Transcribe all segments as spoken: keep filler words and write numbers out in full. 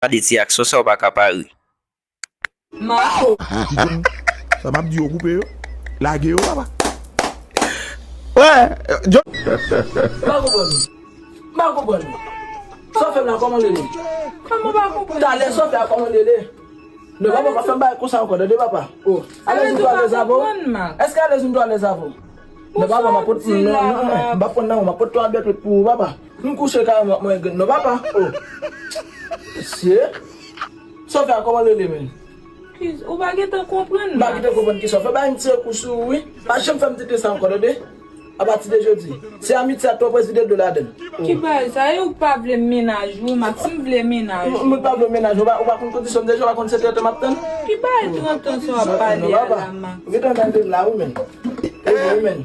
Gade ti aksyon sa, ou pa ka pa ri. Max. Sa m ap di yo koupe yo. Lage yo papa. Wè, John. M pa konprann. M pa konprann. Sa w fè m la, kòman l rele? Kòman pa konprann? Talè sa w fè a, kòman l rele? Non, papa, pa fè m bagay konsa ankò, tande papa. Oh, alèz ou twa alèz avè w? Èske alèz ou twa alèz avè w? Non, papa, m ap pot non, non, non, m ap pran nan ou, m ap pot twa bèt pou ou, papa. M kouche kareman, mwen grenn, non, papa. Oh. Mesye. Sa w fè a, kòman l rele, menm? Ou pa gentan konprann. M pa gentan konprann kisa w fè. Bay m ti kou sou ou, wi. Pa janm fè m tete sa ankò, tande? Apati de jodi, se amitye a tou prèske vide dlo ladan l. Ki bagay sa? E ou pa vle m mennaj ou, Max? Si m vle mennaj ou. Moun pa vle w mennaj ou, ou pa konn kondisyon m deja, ou pa konn se trant an m ap tann. Ki bagay trant an sa w ap pale a la, Max? Ou gentan mande m la, wi, menm. Wi, menm.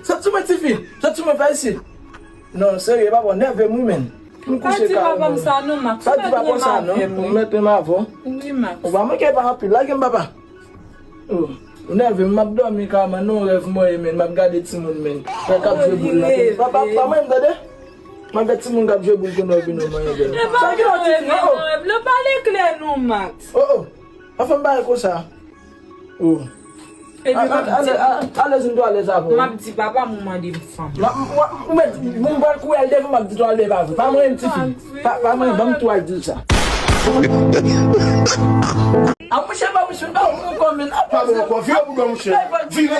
Sot sou mwen, tifi. Sot sou mwen, pa isit. Non, serye, papa, w nève m, wi, menm. M kouche kareman. Pa di papa m sa non, Max. Pa di papa w sa non. Ou mèt renmen avè w. Wi, Max. Ou pa manke pa anpil. Lage m, papa. Oh, ou nève m, m ap dòmi kareman, non, rèv mwen ye, menm, m ap gade timoun, menm. Lè k ap jwe boul nan. Papa, pa mwen, m tande. M ap gade timoun k ap jwe boul kounye w vin ou mwen, menm. Sa ki lòt ti fi, oh. Rèv, rèv, rèv, rèv, pale klè non, Max. Oh, oh. Pa fè m bagay konsa. Oh. Epi m ap di. Alèz m tou alèz avè w. M ap di papa m ou mande m fanm. Ou mèt, m pral kouri al devan, m ap di tou al devan avè w. Pa mwen, tifi. Pa mwen, ban m tou al di l sa. A mouche pa mouche, pa mwen ankò, men. Pa mwen ankò, vire pou dwòt mouche. Vire.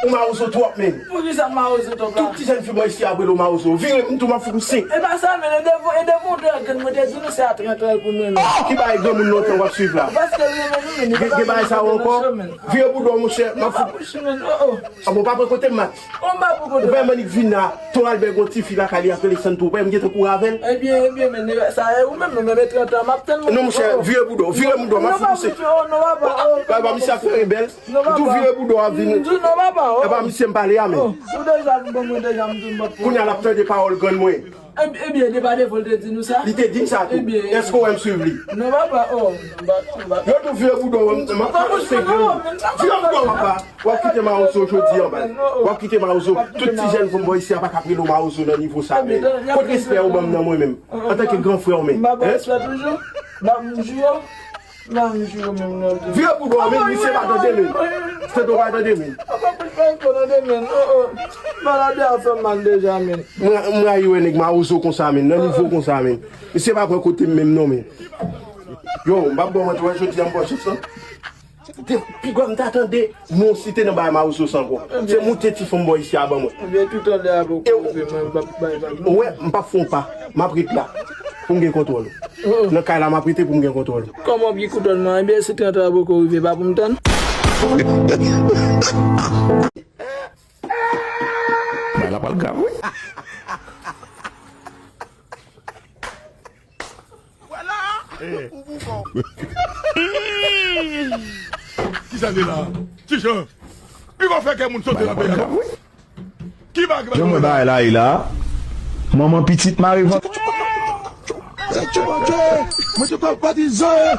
Ou mawozo twòp, men. Poukisa m mawozo twòp la? Tout ti jèn fi bò isi ap rele w mawozo. Vire, m tou m ap fout ou senk. E pa sa, men, e devan, e devan w te grenn, mwen te di nou se a trant an pou mwen, men. Ki bagay granmoun lontan w ap swiv la? Paske l renmen nou, men. Gen bagay sa yo ankò? Vire pou dwòt mouche, m ap fout. Mouche, men, oh, oh. A bon, pa pran kote m, Max. Ou pa pran kote m. Ou pa mannik vin la. Ton Albè gon tifi lakay li ap rele Santo, ou pa wè m gentan kouri avè l? Ebyen, ebyen, men, sa e ou menm, nou menm e trant an m ap tann. Non, monchè, vire pou dwòt, vire pou dwòt, m ap fout ou se. Non, papa, oh. Papa, misye ap fè rebèl. Ou tou vire pou dwòt ap vin. M di non, papa, oh. Epa misye m pale a, men. Ou deja vin ban mwen, deja m di m p ap pran. Kounye a l ap tande pawòl grann mwen. Ebyen, ebyen, de pa de fò l te di nou sa. Li te di m sa tou. Ebyen. Èske w wè m swiv li? Non, papa, oh. M pa, m pa. Yo tou vire pou dwòt, m ap fout ou se grann. Vire pou dwòt, papa. W ap kite mawozo jodi an, baz. W ap kite mawozo. Tout ti jèn fanm bò isi a pa ka ap rele w mawozo nan nivo sa, men. Kot respè ou ban m nan mwen menm? Antanke gran frè w, men. M ap respè toujou. M ap jure. M ap jure menm non. Vire pou dwòt, men misye pa tande, men. Santo pa tande, men. Papa, pou l pa tande, men. Oh, oh. Maladi a fè m mal deja, men. Mwen, mwen rayi wè nèg mawozo konsa, men. Nan nivo konsa, men. Misye pa pran kote m menm, non, men. Yo, m p ap ba w manti, w wè jodi a m pran chans lan. Te, pi gwa m ta tande, non, si te nan bagay mawozo sa ankò. Se moute ti fanm bò isi a ban mwen. Ebyen, tout anlè a poko rive, mwen, m p ap bay vag, non. Ou wè, m p ap fè yon pa. M ap ret la. Pou m gen kontwòl ou. Nan kay la, m ap rete pou m gen kontwòl ou. Kòman w ap gen kontwòl mwen? Ebyen, si trant an poko rive, pa pou m tann. Bagay la pral grav, wi. Kisa de la? Ti Jan, li va fè kè moun sote nan peyi a. Ki bagay? Jan mwen bagay la ye la. Manman pitit mare vant. Mwen te pa patizan.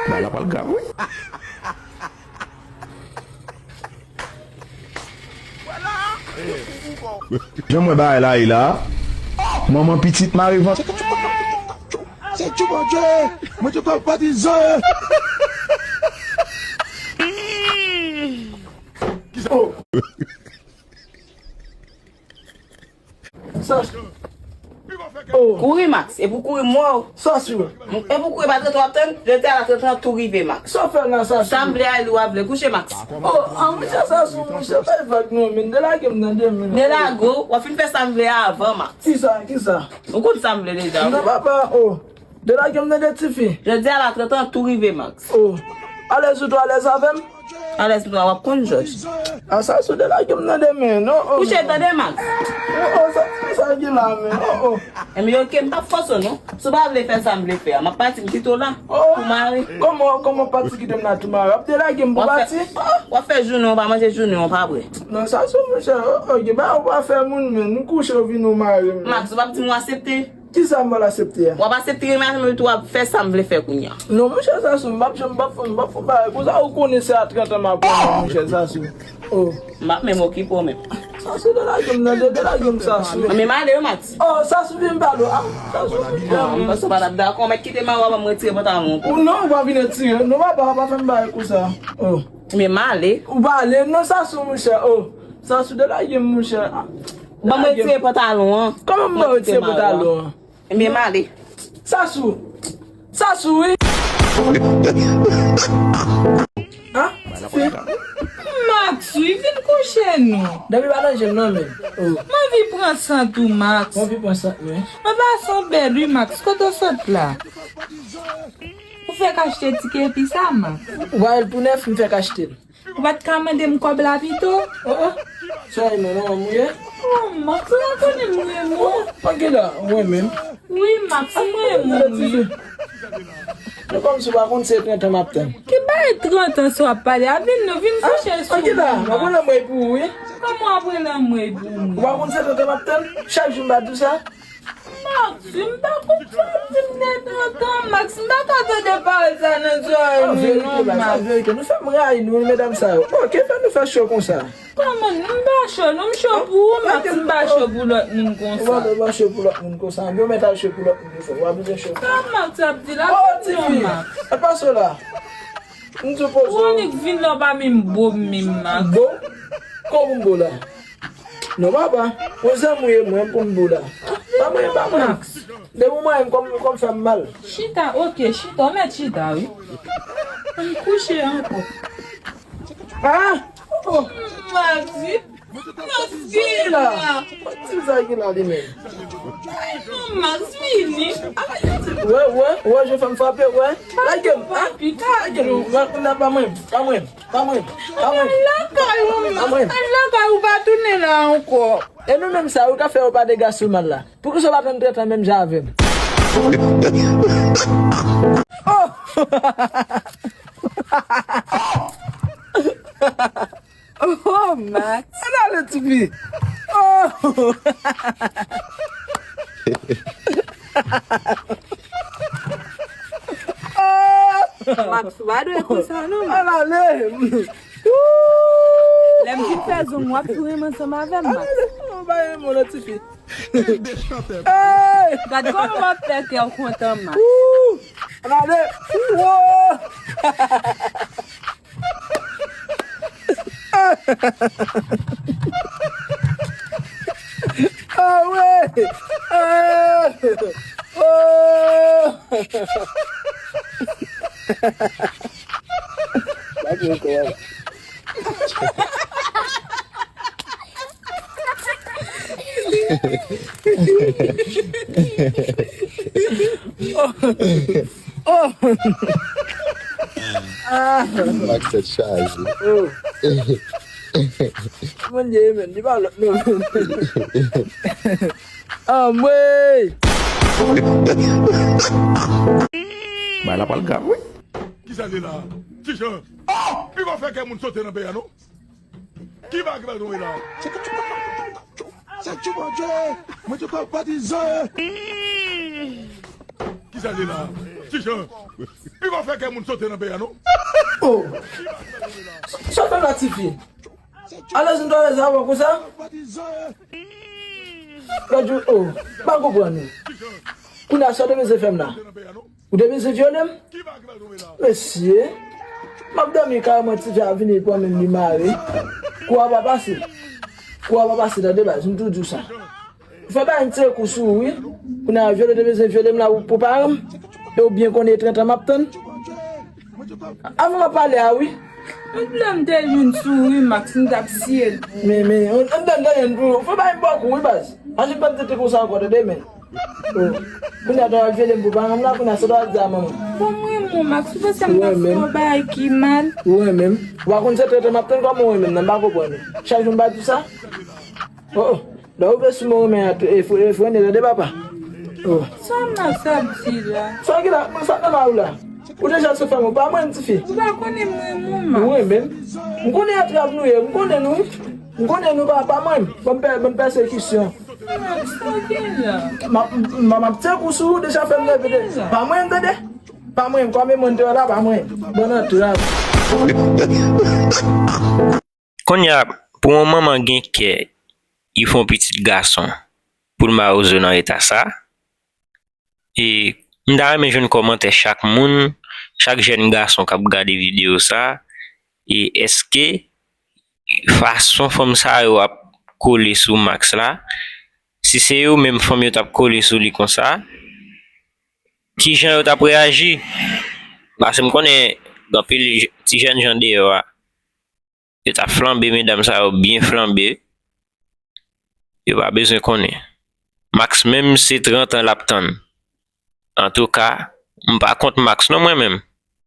Bagay la pral grav, wi. Jan mwen bagay la ye la. Manman pitit mare vant. Se ti Bondye. Mwen te pa patizan. Sa. Oh. Kouri, Max. E pou kouri, m wè w. Sa sou. E pou kouri, pa trant an w ap tann. Jodi a la, trant an tou rive, Max. Sa w fè la, sa sou. Sa m vle a, e li w ap vle. Kouche, Max. Oh, an, monchè, sa sou, monchè, bay vag non, men. Delage m nan de men. Delage w, w ap fin fè sa m vle a avan, Max. Kisa, kisa? Ou konn sa m vle deja, wi. Non, papa, oh. Delage m nan de tifi. Jodi a la, trant an tou rive, Max. Oh. Alèz ou tou alèz avè m? Alèz m tou, w ap konn, Jòj. A sa sou delage m nan de men, non, oh. Kouche, tande, Max. Oh, oh, sa, sa gen la, men, oh, oh. Ebyen, oke, m p ap fòse w, non. Si w pa vle fè sa m vle fè a, m ap pati, m kite w la. Oh. Pou mare. Kòman, kòman pati kite m la tou mare? W ap delage m pou pati? W ap fè jounen w pa manje, jounen w pa bwè. Non, sa sou, monchè, oh, oh, gen bagay ou pa fè moun, men, nou kouche, ou vin ou mare m. Max, ou p ap di m w aksepte? Kisa m pral aksepte a? W ap aksepte renmen avè m epi tou w ap fè sa m vle fè kounye a. Non, monchè Sasou, m p ap janm, m p ap fè, m p ap fè bagay konsa, ou konnen se a trant an m ap renmen, monchè Sasou. Oh. M p ap menm okipe w menm. Sasou, delage m nan, de-, delage m, Sasou. Men m ale wi, Max. Oh, Sasou, vin pale. Ah, Sasou, vin pale. Paske w pa t ap dakò, mèt kite m a w, w ap retire pantalon w. Ou non, ou pa vin retire. Non, papa, w pa fè m bagay konsa. Oh. Men m ale. Ou pa ale, non, Sasou, monchè. Oh, Sasou, delage m, monchè. Ah, delage m. Ban m retire pantalon an. Kòman m ban w retire pantalon an? Ebyen, m ale. Sasou. Sasou, wi. An? Tifi? Max, wi, vin kouche nou. Dòmi pa nan je m non, men. Oh. M anvi pran sant ou, Max. Ou anvi pran sant mwen? Mwen pa sanble bèl, wi, Max. Kote w sot la? Ou fèk achte ti kepi sa, Max? Ou ba l pou nèf, m fèk achte l. Ou pa t ka mande m kòb la pito? Oh, oh. Sa e non, non, mouye. Oh, Max, ou pa konnen m renmen w. Oh, ok la, mwen menm. Wi, Max, m renmen w, wi. Nou kòmsi w pa konn se trant an m ap tann. Ki bagay trant an sa w ap pale a? Vin non, vin kouche sou mwen. Ah, ok la, m ap pran lanmwey pou ou, wi. Kòman w ap pran lanmwey pou mwen? Ou pa konn se trant an m ap tann? Chak jou m pa di w sa? Max, m pa konprann, di m gen trant an, Max, m pa ka tande pawòl sa nan zòrèy mwen non, Max. An verite, an verite, nou fè m rayi nou, medam sa yo. Oh, ki fè nou fè cho konsa? Kòman? M pa cho non, m cho pou ou, Max, m pa cho pou lòt moun konsa. Ou pa, ou pa cho pou lòt moun konsa. Yo mèt al cho pou lòt moun konsa. Ou pa bezwen cho. Sa Max ap di la, oh, non, Max. Al pase w la. M di w poze w. Ou annik vin la, w pa menm bo m menm, Max. Bo? Kòman m bo la? Non, papa. Yon zanmi w ye mwen pou m bo la. Pa mwen, pa mwen. Depi w manyen m, kò m, kò m fè m mal. Chita, ok, chita. Ou mèt chita, wi. Ann kouche ankò. Ah! Oh! Max, vin. Max, vin la. Ti sa ki la li menm. Ay, non, Max, vini. Wè, wè, wè, je fè m frape, wè. Lage m, ah. Lage m. Mwen, mwen, pa mwen, pa mwen. Pa mwen, pa mwen. Al lakay ou, Max. Pa mwen. Al lakay ou, pa tounen la ankò. E nou menm sa, ou ka fè yo pa dega sou mal la. Poukisa w pa tann trant an menm jan avè m? Oh! Oh, Max. Ann ale, tifi. Oh! Oh! Max, ou pa dwe konsa, non, Max. Ann ale. Lè m fin fè zong, w ap tou renmen ansanm avè m, Max. Ann ale. Ou pa renmen w, non, tifi. Hey! Gad kòman w ap fè kè w kontan, Max. Woo! Ann ale. Woo! Ah, wi! Ah! Oh! Oh! Ah! Max tèt chaje. Oh! Bondye, men, li pa lòt non. Anmwey! Bagay la pral grav, wi. Kisa l ye la? Ti Jan. Oh! Li pa fè kè moun sote nan peyi a, non? Ki bagay ki pral tonbe la? Sa tchou Bondye! Mwen te konn patizan! Kisa l ye la? Ti Jan. Li pa fè kè moun sote nan peyi a, non? Oh! Sa fè la, tifi? Alèz nou ta alèz avè w konsa? Gad yo, oh, pa konprann ou. Kounye a sa w te bezwen fè m la? Ou te bezwen vyole m? Mesye, m ap dòmi kay mwen, tifi a vini pran men m li mare. Kou a pa pase. Kou a pa pase, tande baz, m tou di w sa. Ou fè bay yon ti kou sou ou, wi. Kounye a vyole, te bezwen vyole m la pou, pou paran m. E ou byen konnen e trant an m ap tann. Avan w ap pale a, wi. Yon lè m te jwenn sou ou, wi, Max, m t ap siye l pou ou. Men, men, yon, yon lè m te jwenn pou ou. Fè bay m bò kou, wi, baz. Mache pa t tete konsa ankò, tande, men. Oh. Kounye a, ta vyole m pou paran m la, kounye a, sa ta di a manman. Bon, mwen, mon Max, ou panse m t ap fè yon bagay ki mal? Ou renmen m? Ou pa konn se trant an m ap tann, kòman ou renmen m nan, m pa konprann ou. Chak jou m pa di w sa? Oh, oh. Lè ou vle sou mwen, men, e, e, frennen, tande, papa. Oh. Sa Max ap di la? Sa ki la? Mwen sa nan la ou la? Ou deja sou fè mwen. Pa mwen, tifi. Ou pa konnen mwen, mwen, Max. Ou renmen m? M konnen antrav nou ye. M konnen nou. M konnen nou pa, pa mwen. Ban m pè-, ban m pèsekisyon. Max, sa gen la? M ap, m ap, m ap tchek ou sou ou, deja fè m leve de. Pa mwen, tande? Pa mwen, kòm e mwen te la, pa mwen. Ban antrav. Kounye a, pou yon manman gen kè, li fè yon pitit gason pou l mawozo nan eta sa. E m ta renmen jwenn kòmantè chak moun, chak jèn gason k ap gade videyo sa, e èske fason fanm sa yo ap kole sou Max la, si se yo menm fanm yo t ap kole sou li konsa, kijan yo t ap reyaji? Paske m konnen gen anpil ti jènjan deyò a, yo t ap flanbe, medam sa yo byen flanbe, yo pa bezwen konnen. Max menm se trant an l ap tann. Antouka, m pa kont Max non mwen menm.